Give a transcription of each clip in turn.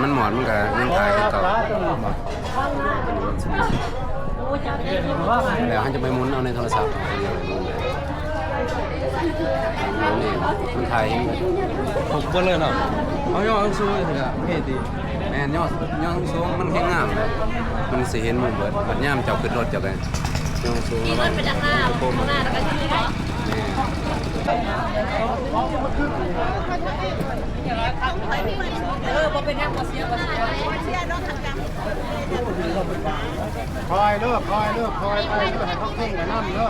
ມັນໝອດ ມັນກະຍັງຖ່າຍຄືເກົ່າ ແລ້ວເຮົາຈະໄປໝູນເອົາໃນໂທລະສັບ ມັນຖ່າຍເຫັນຄົບເບິດເລີຍເນາະ. ເຮົາຍໍສູງໆ ເຮັດດີ ແມ່ນ ຍໍ ຍໍສູງໆ ມັນແຮງງາມ ມັນຊິເຫັນໝູ່ເບິດ. ບັດຍາມເຈົ້າຂຶ້ນລົດ ເຈົ້າກະຍໍສູງ ເອີ ບໍ່ເປັນຫຍັງ ບໍ່ເສຍ ບໍ່ເສຍ. ຄອຍເດີ ຄອຍເດີ ຄອຍໄປເດີ ໃຫ້ເຂົາເຄັ່ງໄປນຳເດີ.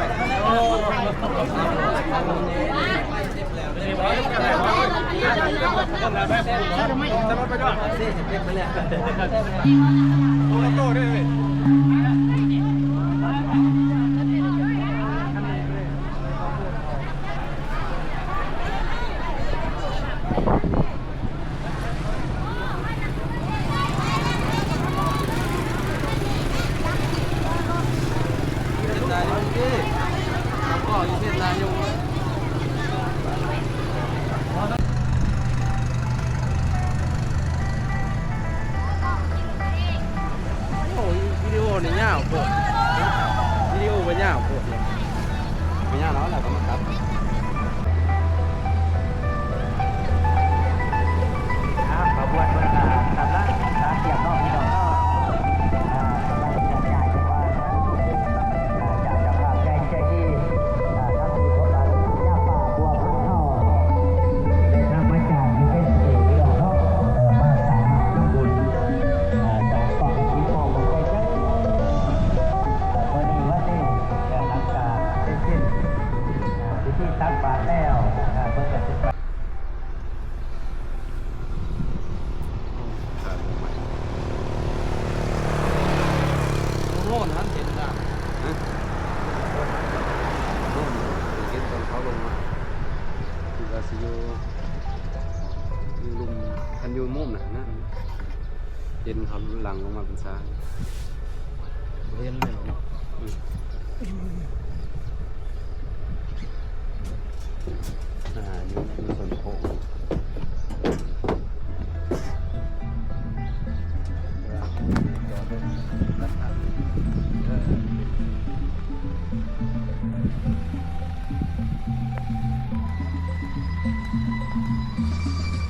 ໂອ້ ວິດີໂອນີ້ຍາວໂພດ ວິດີໂອກໍຍາວໂພດ. ໄປຍາວແລ້ວ ແລ້ວກໍມາຕັດ ອ່າ ຂະບວນເພິ່ນກະກຳລັງຕຽມເນາະ ພີ່ນ້ອງເນາະ. ອ່າ ກຳລັງເຄື່ອນຍ້າຍ ເພາະວ່າ ອ່າ ຈາກເຈົ້າພາບໃຫຍ່ໃຈດີ ອ່າ ທາງທີ່ພວກເຮົາ ພະຍາປ່າບົວພັນເຮົາ ໄດ້ທຳມາຈາກຢູ່ເປັນເອກ ພີ່ນ້ອງເນາະ ເອີ ມາສ້າງນ້ຳທຳບຸນ ອ່າ ຈາກກອງກະຖິນຂອງເມືອງໄຊເຊີງ ມື້ນີ້ວັນນີ້ ເອີ ຫຼັງຈາກເສັດສິ້ນ ອ່າ ພິທີຕັກບາດແລ້ວ ອ່າ ເພິ່ນກະຊິໄປ ຂາດລົງມາ ໂອ້ໂຫ ນັ້ນເຫັນນະ ຮະ ໂອ້ໂຫ ເຫັນຕອນເຂົາລົງມາ ຄືວ່າຊິຢູ່ ຢູ່ລຸ່ມ ຄັນຢູ່ມຸມນັ້ນນະ ເຫັນເຂົາຫຼັ່ງລົງມາເປັນສາຍ ບໍ່ເຫັນແລ້ວເນາະ. ອືມ ອ່າ ຢູ່ ຢູ່ສວນໂຄກ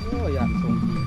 ໂອ້ ຢ້ານສົ່ງຈີນ.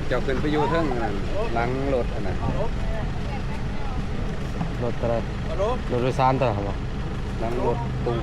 ເຈົ້າຂຶ້ນໄປຢູ່ເທິງນັ້ນ ຫຼັງລົດຫັ້ນນະ ລົດໂດຍສານຕົວນັ້ນບໍ່? ຫຼັງລົດຕູ້.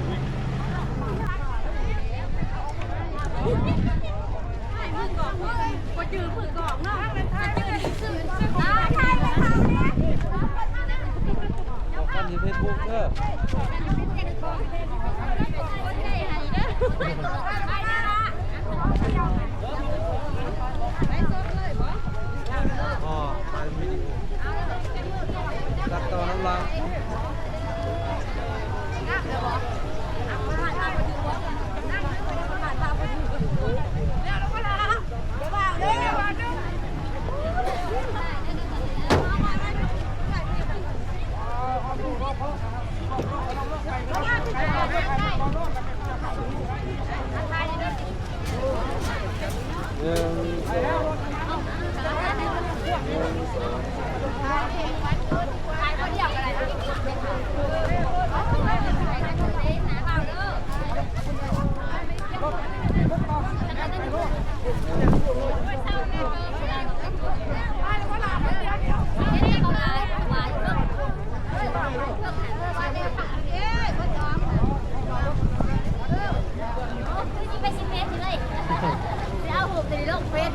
ຕັດຕໍ່ນຳຫຼັງ. ໄປຊິເຟສຢູ່ເລີຍ ໄປເອົາຮູບໂຕນີ້ລົງເຟສ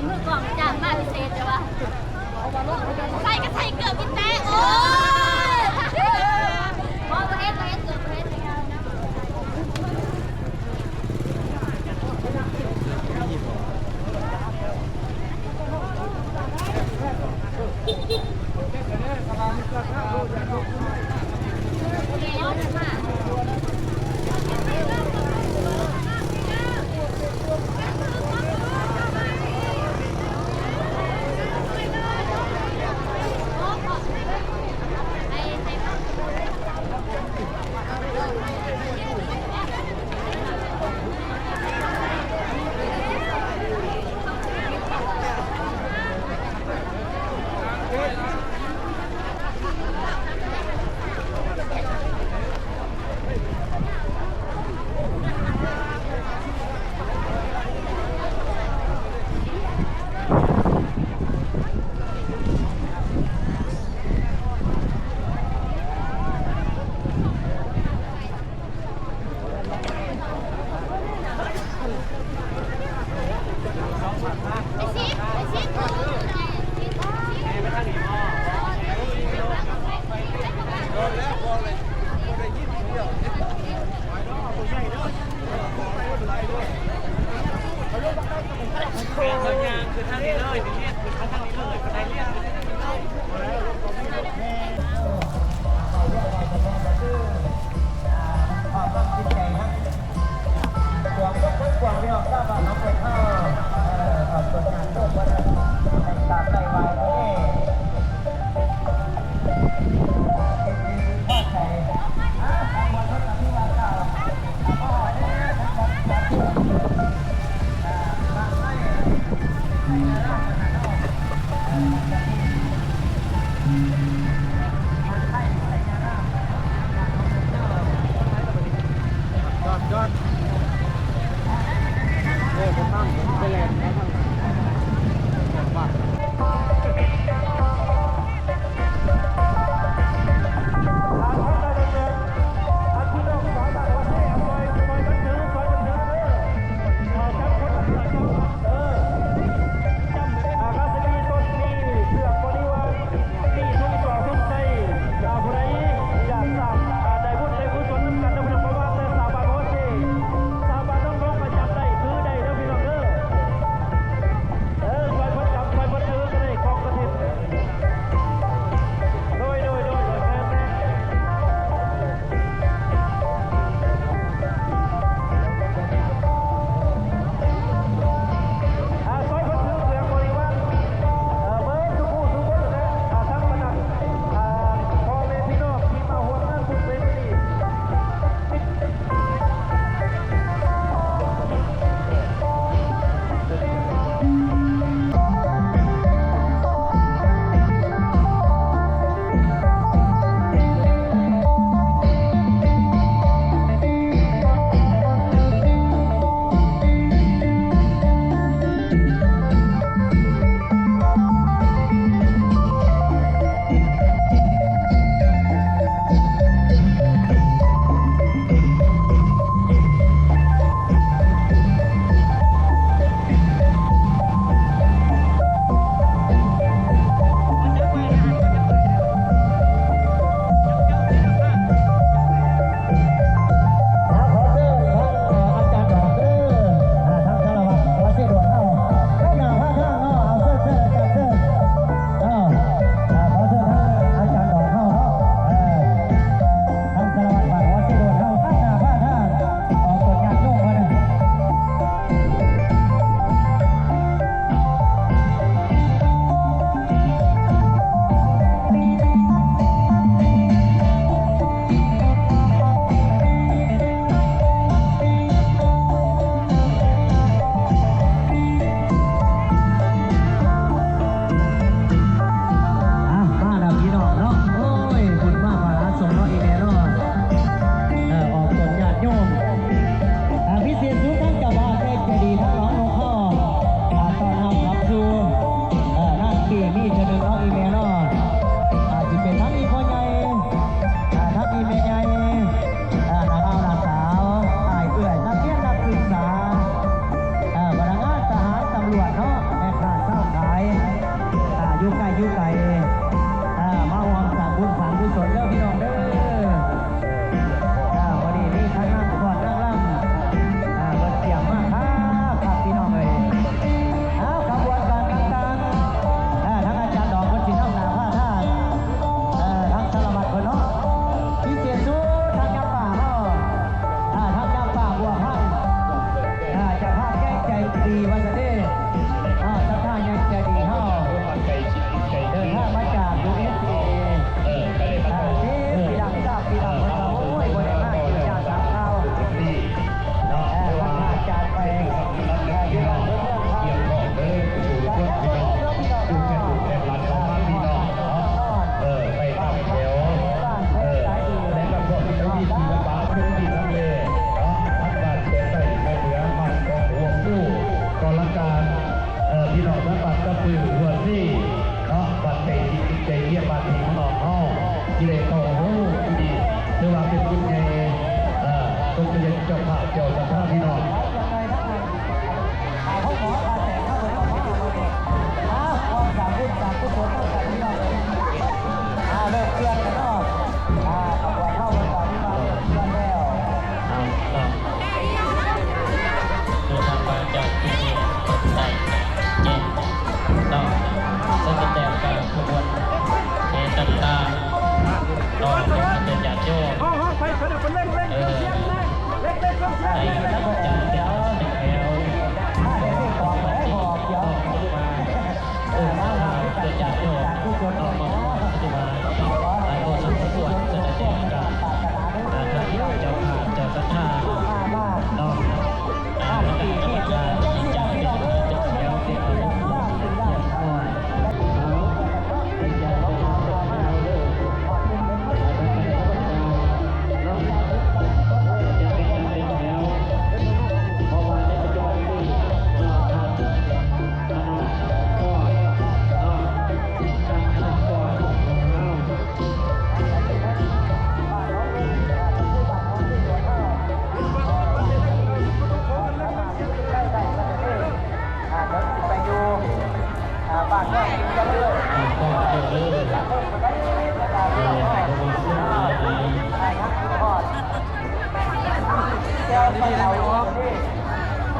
ນີ້ໄດ້ໄປອອກ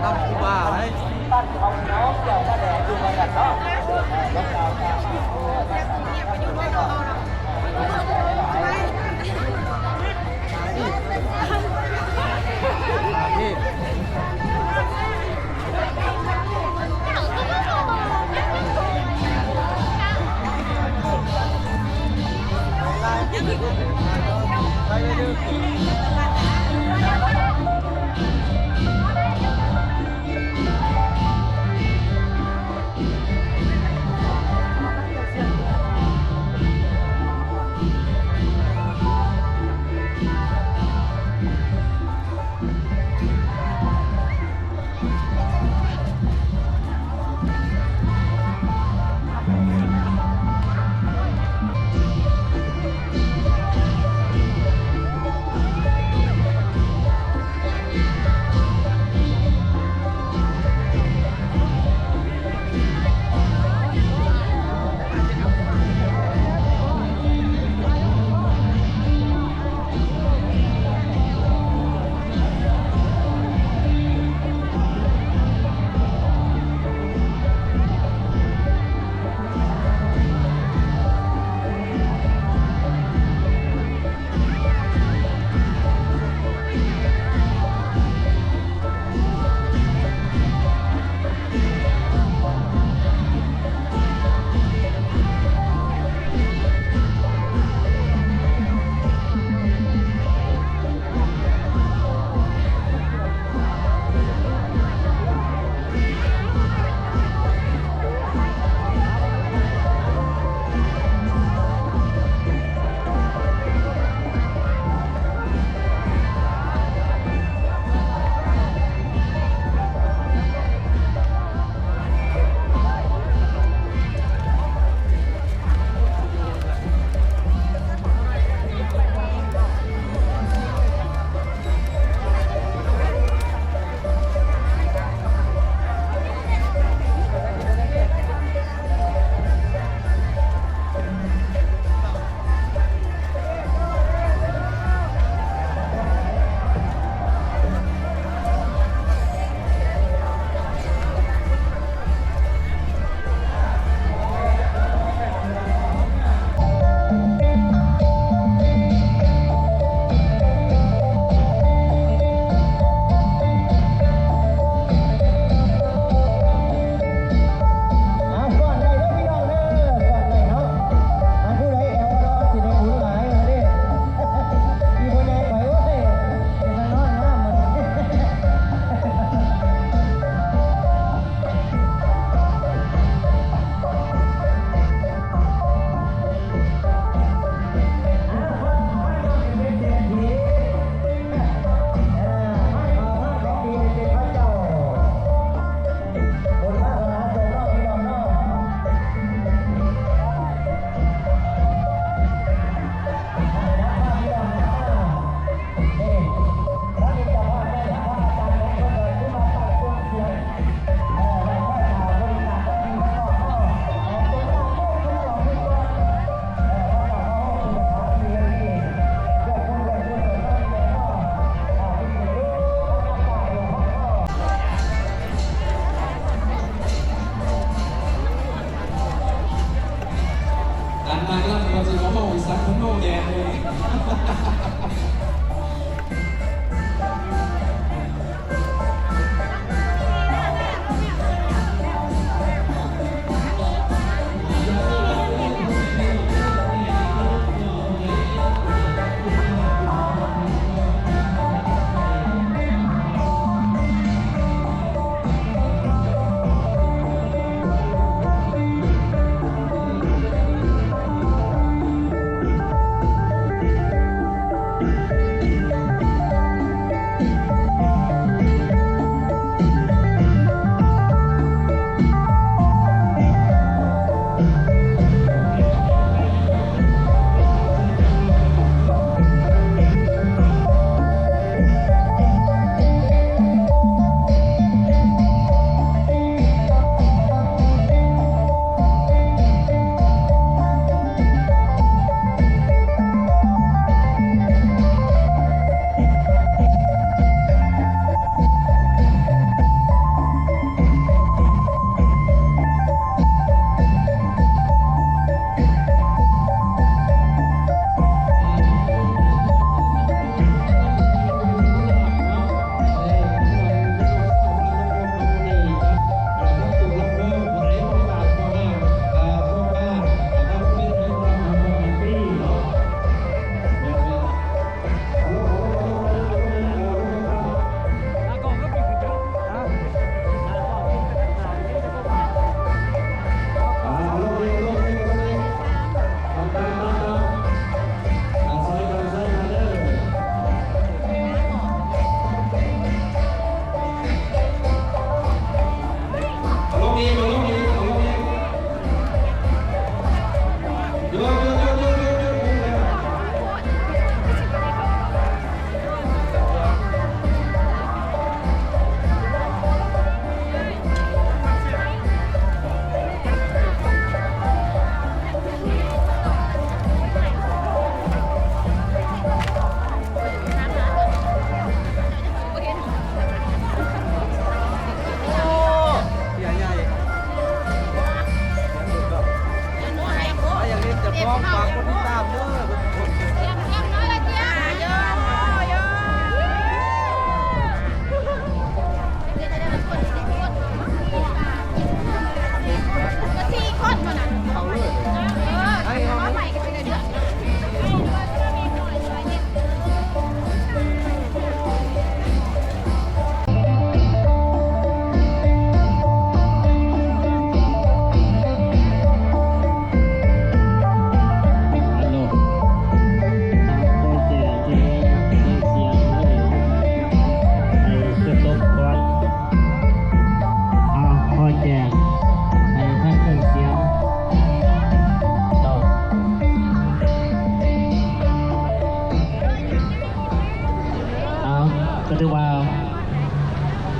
ນຳຄູບາໄດ້.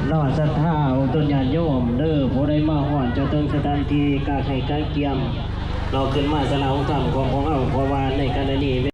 ເນາະ ສັດທາອົງຕົນຍາດໂຍມເດີ ຜູ້ໃດມາຮອດຈະເຖິງສະຖານທີ່ກະໃຫ້ກະກຽມເນາະ ຂຶ້ນມາສາລາອົງທຳຂອງພວກເຮົາ ເພາະວ່າໃນຂະນະນີ້